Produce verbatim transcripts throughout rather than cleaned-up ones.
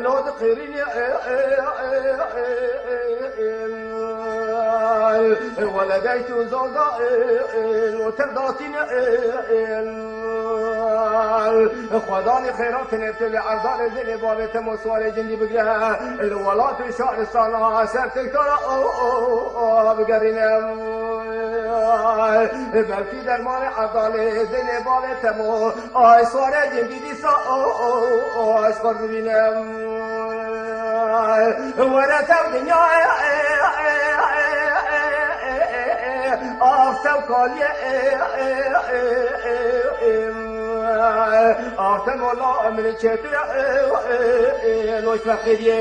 Lo diqirîne, e, e, e, e, e, e, e, weledeyt û zaza, e, e, lo tev datîne, e, e, e, Xwedanî xêra tinê tu li erdalê zilê bavê te moswarê cindî bigre. Li welat û şaristana ser tiktara, o, o, o, bigerîne. Belkî dermanê erdalê zilê bavê te mo Ay sare cindî dîsa, o, o, o, ez xwe bibînim. Were tev dinya, e, e, e, e, e, e, e, e, e, e, af tev kaliye, e, e, e, e, e, e, af te mola min çêtir, e, e, e, loş feqîriyê.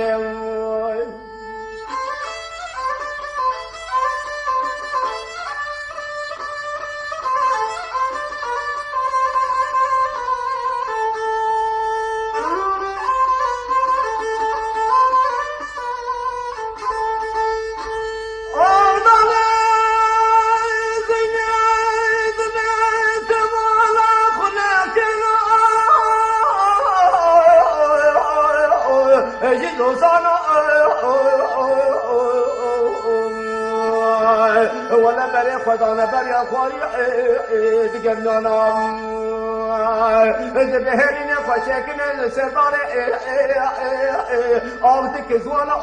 Ji dozana wele berê xwe dane beriya xwarî, digernana. Di bihêrînê xwe çêkine li ser darê, av dike ziwana.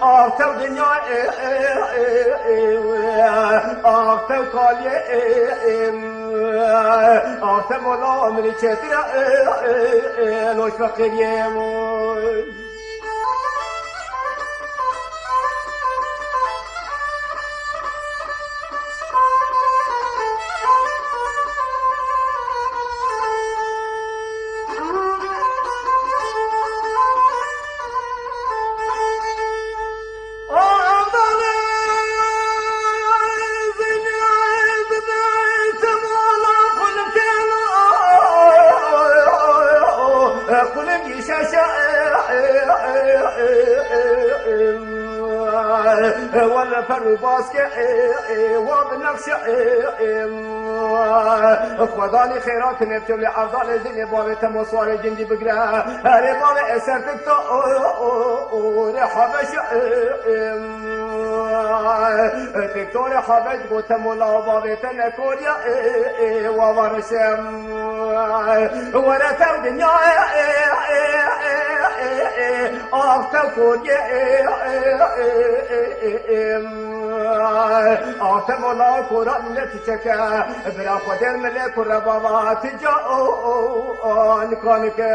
Av tev dinya, av tev kaliyê, av tev mola min çêtir e, loş feqîriyê. Wele per û baske, wa bi nexşe, Xwedanî xêra kine, tu lê erdalê dilê bavê te moswarê cindî bigre. Erê bavê eser tikto, rê Habeş, tikto rê Habeş gote mola bavê te nekoriya, wa varişe. Were tev dinya, av tev koriye, av tev ola kora millet çeke. Bira xwe der milê kure bava, ti ca, o, o, o, nikanike.